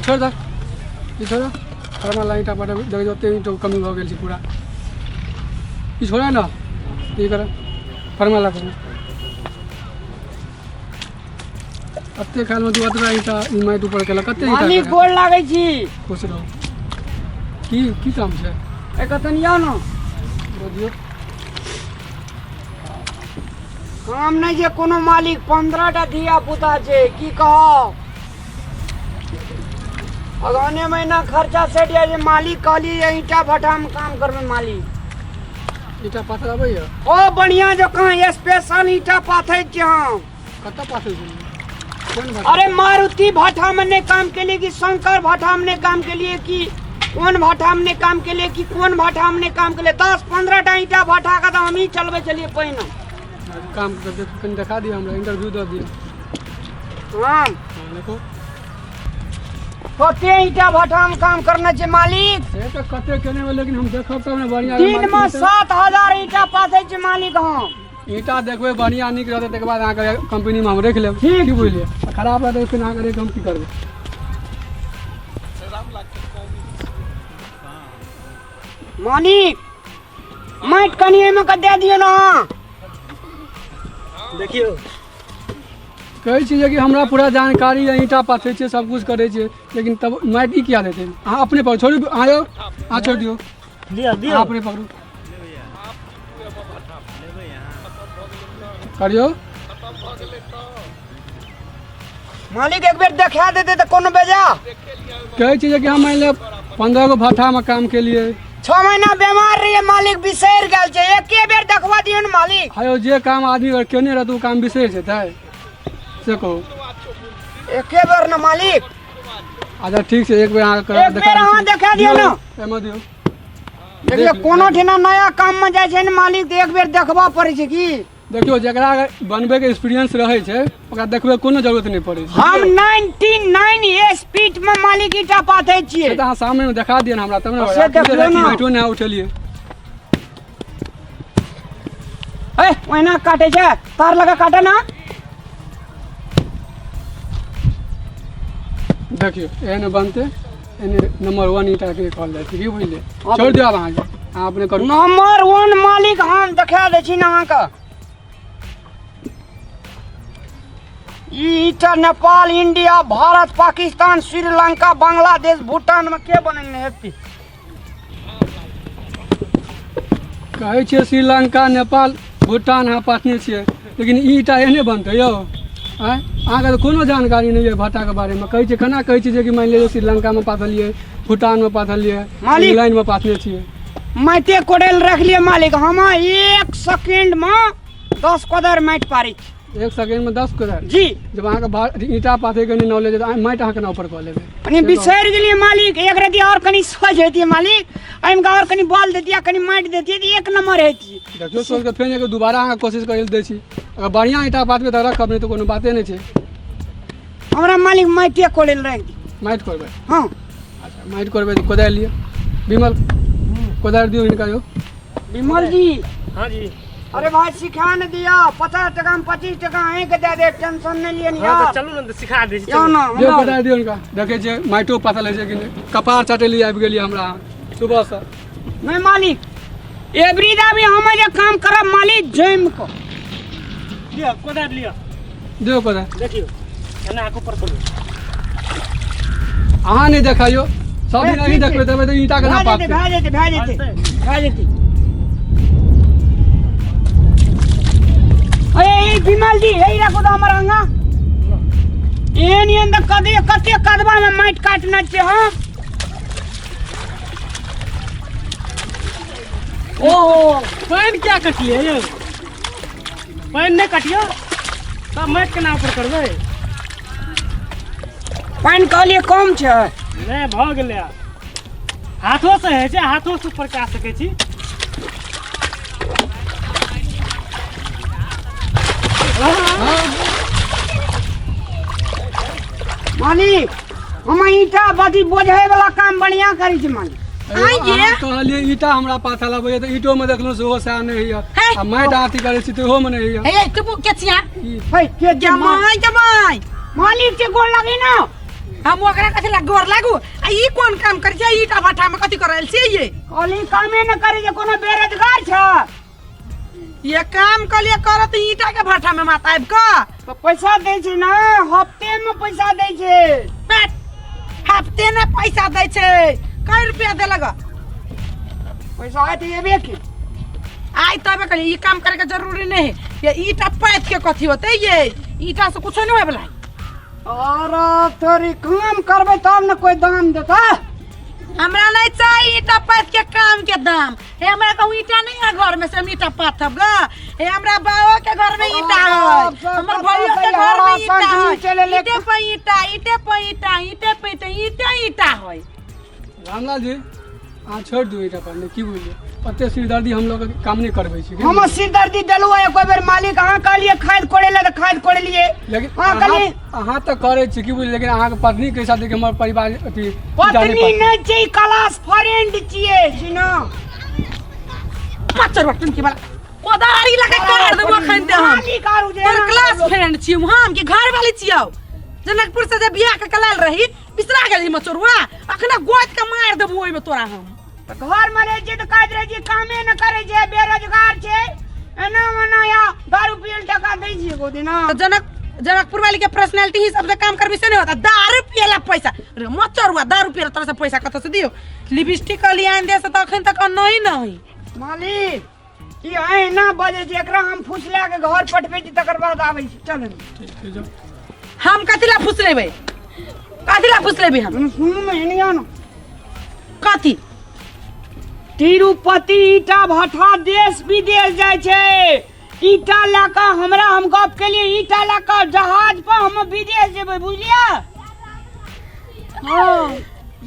छोड़ दऽ, ई छोड़ो। फरमा ईंटा पर देखियौ, ओते ईंटो कमी भऽ गेल छै पूरा। ई छोड़ा ने, ई कर फरमा ला करू। कते खालमे तू अतबा ईंटा ई माटि ऊपर केलक, कते ईंटा मालिक केलक? गोर लागै छी। खुश रहू। की की काम छै? एक तनी आउ ने। बजियौ। काम नहि जे कोनो मालिक, 15 टा धिया पुता छै, की कहब। अगहने महीना खर्चा सेट जाइ छै मालिक। कहलियै जे ईंटा भट्ठामे काम करबै मालिक। ईंटा पाथर अबैया? ओ बढ़िया जकाँ स्पेशल ईंटा पाथै छियै हम। कतऽ पाथै छै, कोन भट्ठा? अरे मारुति भट्ठामे नहि काम केलियै कि शंकर भट्ठामे नहि काम केलियै कि कोन भट्ठामे नहि काम केलियै कि कोन भट्ठामे नहि काम केलियै। 10-15 टा ईंटा भट्ठाके तऽ हमही चलबै छलियै पहिने। काम कनि देखा दिअ हमरा, इंटरव्यू दऽ दिअ। हाँ। हाँ, देखो। कते ईंटा भट्ठामे काम करने छै मालिक? से तऽ कते केने होबै, लेकिन हम देखब तब ने बढ़िआँ। दिनमे 7000 ईंटा पाथै छै मालिक हम। ईंटा देखबै, बढ़िआँ नीक रहतै तकर बाद अहाँके कंपनीमे हम राखि लेब। ठीक। की बुझलियै? आ खराब रहतै फिर अहाँके राखि हम की करबै? मालिक, माटि कनि एहिमे के दए दियौ ने अहाँ। देखियौ। कहै छी जे कि हमरा पूरा जानकारी यऽ, ईंटा पाथै छियै, सब कुछ करै छियै, लेकिन तब माटि ई किया देतै? अहाँ अपने पकड़ू, छोड़ू, अहाँ यौ, अहाँ छोड़ि दियौ। लिअ, दियौ। अहाँ अपने पकड़ू, करियौ। मालिक, एक बेर देखा देतै तऽ कोनो बेजा। कहै छी जे कि हम मानि लिअ 15 गो भट्ठामे काम केलियै। 6 महीना बेमार रहियै मालिक, बिसरि गेल छै। एके बेर देखवा दियौ ने मालिक। हायो, जे काम आदमी अगर केने रहतै ओ काम बिसरि जेतै, से कहू। एके बेर ने मालिक। अच्छा, ठीक छै, एक बेर अहाँके एक बेर अहाँ देखा दियौ ने। एहिमे दियौ। देखियौ, कोनो ठिना नया काममे जाइ छै ने मालिक, तऽ एक बेर देखबऽ पड़ै छै की। देखियौ, जकरा अगर बनबैके एक्सपीरियंस रहै छै ओकरा देखबै कोनो जरूरत नहि पड़ै छै। हम 99 स्पीड मे मालिक ईंटा पाथै छियै। से तऽ अहाँ सामनेमे देखा दिअ ने हमरा तब ने। से देखियौ ने। माटियो नहि उठेलियै। ए, ओहिना काटै छै, तार लगा काटे ना। देखियौ, एहन बनतै, एहन नंबर 1 ईंटाके कहल जाइ छै, की बुझलियै? छोड़ि दियौ आब अहाँके, अहाँ अपने करू। नंबर 1 मालिक, हम देखा दै छी ने अहाँके। ई ईंटा नेपाल, इंडिया, भारत, पाकिस्तान, श्रीलंका, बांग्लादेश, भूटान में के बनेने हेतै? कहै छियै श्रीलंका, नेपाल, भूटान अहाँ पाथने छियै, लेकिन ई ईंटा एहने बनतै यौ? आँय, अहाँके तऽ कोनो जानकारी नहि यऽ भट्टाके बारेमे। कहै छियै, केना कहै छियै जे कि मानि लिअ जे श्रीलंकामे पाथलियै, भूटानमे पाथलियै, मालिक। इंग्लैंडमे पाथने छियै। माटिए कोड़ैल रखलियै मालिक, हम 1 सेकेंड में 10 कोदारि माटि पारै छी। 1 सेकेंडमे 10 कोदारि? जी। जब अहाँके ईंटा पाथैके नहि नॉलेज तऽ माटि अहाँ केना ऊपर कऽ लेबै? कनि बिसरि गेलियै मालिक। एक रति और कनि सोच हेतियै मालिक, एहिमे और कनि बल देतियै, कनि माटि देतियै तऽ एक नंबर हेतियै। देखियौ, सोच कऽ फेर एक दोबारा अहाँके कोशिश करै लए दै छी। अगर बढ़िआँ ईंटा पाथबै तऽ रखब, नहि तऽ कोनो बाते नहि छै। हमरा मालिक माटिए कोड़ै लए राखि दियौ। माटि कोड़बै? हँ। अच्छा, माटि कोड़बै तऽ कोदारि लिअ। विमल, कोदारि दियौ हिनका यौ। विमल जी। हाँ जी। अरे भाई, सिखा ने दिया। 50 टका में 25 टका अहीं के दे दे, टेंशन नहीं लिए। हाँ, यार। तऽ चलू ने, तऽ सिखा दै छी। यौ चलू। ना। दियौ। हमरा कोदारि दियौ हिनका। देखै छियै माटियो पाथल होइ छै कि नहि। कपार चटेली आबि गेलियै हमरा अहाँ सुबहसँ। नहीं मालिक, एवरी दा भी हम जे काम करब मालिक जम को। लिअ कोदारि, लिअ। दियौ कोदारि। देखियौ, एना आँख ऊपर करू। अहाँ नहि देखाइयो, सब दिन अहीं ठीक छै। देखबै देबै तऽ ईंटा केना भए जेतै। पाथतै? भए जेतै, भए जेतै, भए जेतै। अरे ई विमल जी, हे राखू तऽ हमर अंगा। एहन एहन तऽ कदे कते कदबा में माटि काटने छियै हम। ओ पानि क्या कटियै यौ? पानि नहि कटियौ तब माटि केना ऊपर करबै? पानि कहलियै कम छै। नहि, भऽ गेलै आब। हाथोसँ होइ छै, हाथोसँ ऊपर कए सकै छी। मालिक, हम ईंटा बदी बोझै वाला काम बढ़िया करै छी मालिक। आँय जे अहाँ कहलियै ईंटा हमरा पाथल अबैया, तऽ ईंटोमे देखलहुँ सेहो सएह नहि होइया। हे। आ माटि अथी करै छी तऽ ओहोमे नहि होइया। हे, तू के छिया? हे के जे जमाई, जमाई। मालिक के गोर लगे ना। हम ओकरा कथी ला गोर लागू आ ई कोन काम करै छै ईटा भट्ठा में कथी करल छियै ये कहली कामे न करे जे कोनो बेरोजगार छ ये काम कहलिए करत ईटा के भट्ठा में माता आबि कऽ तऽ पैसा दै छै ने हफ्ते में पैसा दै छै पेट हफ्ते ने पैसा दै छै कै रुपया देलक पैसा आय तऽ एबे की आइ तबे कहलिए ई काम करे के जरूरी नहीं है ये ईटा पात के कथी होते ये ईटा से कुछो नहीं होय वाला है अरे तोरी काम करबै तब ने कोई दाम देता हमरा नहीं चाहिए ईटा पात के काम के दाम हे हमरा कहूँ ईटा नहीं है घर में से हम ईटा पाथब ग हे हमरा बाबा के घर में ईटा है हमर भैया के घर में ईटा है ईटे पे ईटा ईटे पे ईटा ईटे पे ईटा ईटा ईटा है रामलाल जी अहाँ छोड़ि दियौ ईटा पर की बुझलियै ओते सिरदर्दी हम लोग के काम नहि करबै छी हम सिरदर्दी देलहुँ एको बेर मालिक अहाँ कहलियै खाद कोड़े लए तऽ खाद कोड़ेलियै लेकिन अहाँ कहलियै अहाँ तऽ करै छी की बुझलियै लेकिन अहाँके पत्नी के साथ हमर परिवार अथी पत्नी नहि छै क्लास फ्रेंड छियै सुनो मच्छर बटन के वाला कोदारी लगा काट देबो अखन ते हम मालिक आरू जे तोर क्लास फ्रेंड छियौ हम कि घर वाली छियौ जनकपुर से जे बियाह के कलाल रही बिसरा गेली मचोरुआ अखने गोद के मार देबो ओहिमे तोरा हम तऽ घर में रहै छियै तऽ कहैत रहै छियै कामे नहि करै छै बेरोजगार छै एना ओना या दारू पियल टका दै छियै एको दिना तऽ जनक जनकपुर वाली के पर्सनैलिटी ही सबसे काम करबी से नहीं होता दारू पियला पैसा रे मचरुआ दारू पियला तोरा से पैसा कतऽ से दियो लिपस्टिक कहली आनि दे से तऽ अखन तक नहीं नहीं मालिक ई एना बजै छै एकरा हम फुसला के घर पठबै छी तकर बाद आबै छी चल ठीक छै जाउ। हम कथी ला फुस लेबै कथी ला फुस लेबै हम सुनू ने एने आउ ने कथी तिरुपति ईटा भट्ठा देश विदेश जाइ छै ईटा लए कऽ हमरा हम गप केलियै ईटा लए कऽ जहाज पर हम विदेश जेबै बुझलियै हँ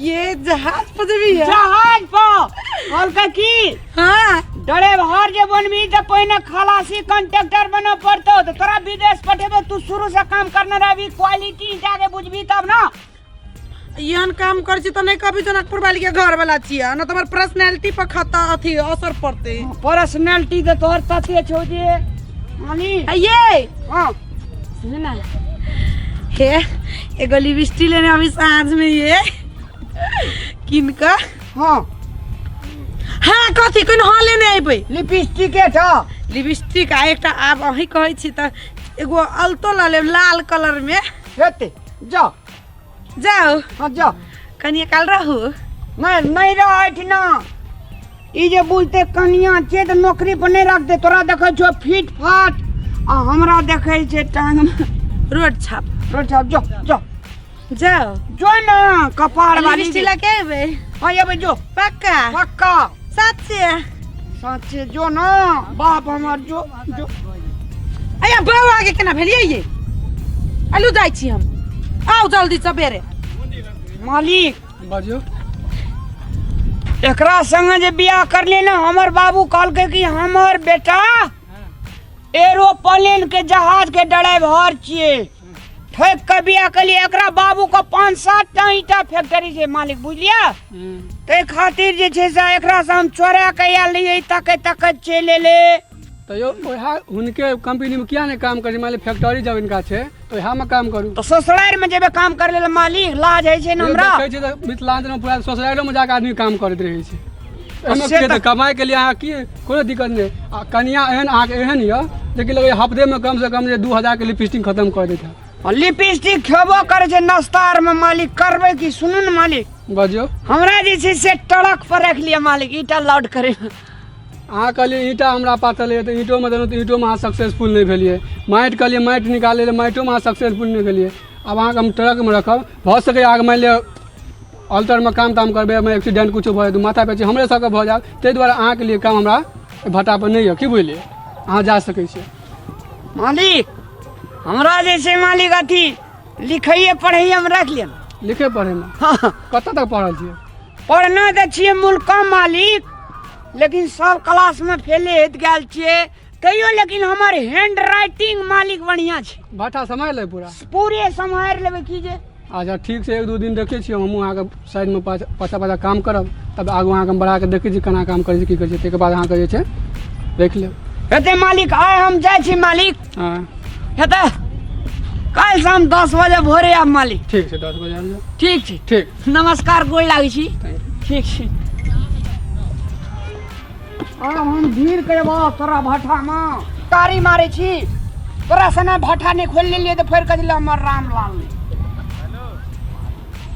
ये जहाज पर जेबी है जहाज पर कहलकै की हाँ ड्राइवर जे बनबी तऽ पहिने खलासी कंडक्टर बनऽ पड़तौ तऽ तोरा विदेश पठेबौ तू शुरू से काम करने रहबी क्वालिटी ईटा के बुझबी तब ना एहन काम करै छी तऽ नहि कभी जनकपुर वाली के घर वाला छियै न तऽ हमर पर्सनैलिटी पर खता अथी असर पड़तै पर्सनैलिटी तऽ तोहर तते छौ जे मानी ये हाँ सुन ना हे एगो लिपस्टिक लेने अभी साँझ में ये किन कऽ हाँ हाँ कथी कोन हाँ लेने अयबै लिपस्टिके छ लिपस्टिक आ एकटा आब अहीं कहै छी तऽ एगो अल्तो लऽ लेब लाल कलर में हेतै जा जाउ हाँ जा कनिए काल रहू नहीं नहीं रह एहिठिना ई जे बुझते कनिया छै तऽ नौकरी पर नहि रखते तोरा देखै छौ फिट फाट आ हमरा देखै छै टांग मे रोड छाप रोड छाप जो जो जाउ जो ने कपार वाली लिपस्टिक लऽ के अयबै हाँ अबै जो पक्का पक्का सच्चे साँचे जो ने बाप हमर जो जो अया बौआ के केना भेलियै ये अलू जाइ छी हम आउ जल्दी सबेरे मालिक बाजू एकरा संगे जे बियाह करले ने हमर बाबू कहलकै कि हमर बेटा एरोप्लेन के जहाज के ड्राइवर छियै ठोकि के बियाह केलियै एकरा बाबू के पाँच सात टा ईटा फैक्ट्री छै मालिक बुझलियै ताहि खातिर जे छै से एकरा से हम चोरा के आयल रहियै तकै तकैत चलि एलै तैयो वएह हुनके कंपनी में किया नहीं काम करी मान फैक्ट्री जब इनका छै तो वएह में काम करू तऽ ससुरारि मे जेबै काम करै लेल मालिक लाज होइ छै ने हमरा देखै छियै तऽ मिथिलाञ्चल में पूरा ससुरारियो में जाके आदमी काम करैत रहै छै एहिमे से की तऽ- तऽ कमाइ के लिए अहाँ की कोनो दिक्कत नहि आ कनिया एहन अहाँके एहन यऽ जेकि लगैए हफ्ते में कम से कम जे 2000 के लिपस्टिक खत्म कऽ दैत हैत आ लिपस्टिक खेबो करै छै नाश्ता आर मे मालिक करबै की सुनू ने मालिक बजियौ हमरा जे छै से ट्रक पर राखि लिअ मालिक ईटा लोड करै अहाँ कहलियै ईंटा हमरा पाथल यऽ तऽ ईंटोमे देलहुँ तऽ ईंटोमे अहाँ सक्सेसफुल नहि भेलियै माटि कहलियै माटि निकालै लए माटियोमे अहाँ सक्सेसफुल नहि भेलियै आब अहाँके हम ट्रकमे रखब भऽ सकैए अहाँके मानि लिअ अल्टरमे काम ताम करबै ओहिमे एक्सीडेंट किछो भऽ जायत माथा पेची हमरे सबके भऽ जायत ताहि दुआरे अहाँके लिए काम हमरा भट्टापर नहि यऽ की बुझलियै अहाँ जा सकै छियै मालिक हमरा जे छै मालिक अथी लिखैए पढ़ैए मे राखि लिअ लिखै पढ़ैमे हँ कतऽ तक पढ़ल छियै पढ़ने तऽ छियै मुल्का मालिक लेकिन सब क्लासमे फेले होइत गेल छियै तैयो लेकिन हमर हैंड राइटिंग मालिक बढ़िआँ छै भाटा सम्हारि लेबै पूरा पूरे सम्हारि लेबै की जे अच्छा ठीक छै एक दू दिन देखै छियै हमहूँ अहाँके साइडमे पाछा पाछा काम करब तब आगू अहाँके हम बढ़ाके देखै छी केना काम करै छी की करै छी ताहिके बाद अहाँके जे छै देख लेब हेतै मालिक आइ हम जाइ छी मालिक हँ हेतै काल्हि शाम 10 बजे भोरे आब मालिक। ठीक छै, 10 बजे आबि जाउ। ठीक छै। ठीक। नमस्कार, गोर लागै छी। Thank you. ठीक छै। आब हम भीड़ करबो तोरा भट्ठामे, तारी मारै छी तोरा सने। भट्ठा नहि खोलि लेलियै तऽ फेर कथी लए हमर रामलाल नहि।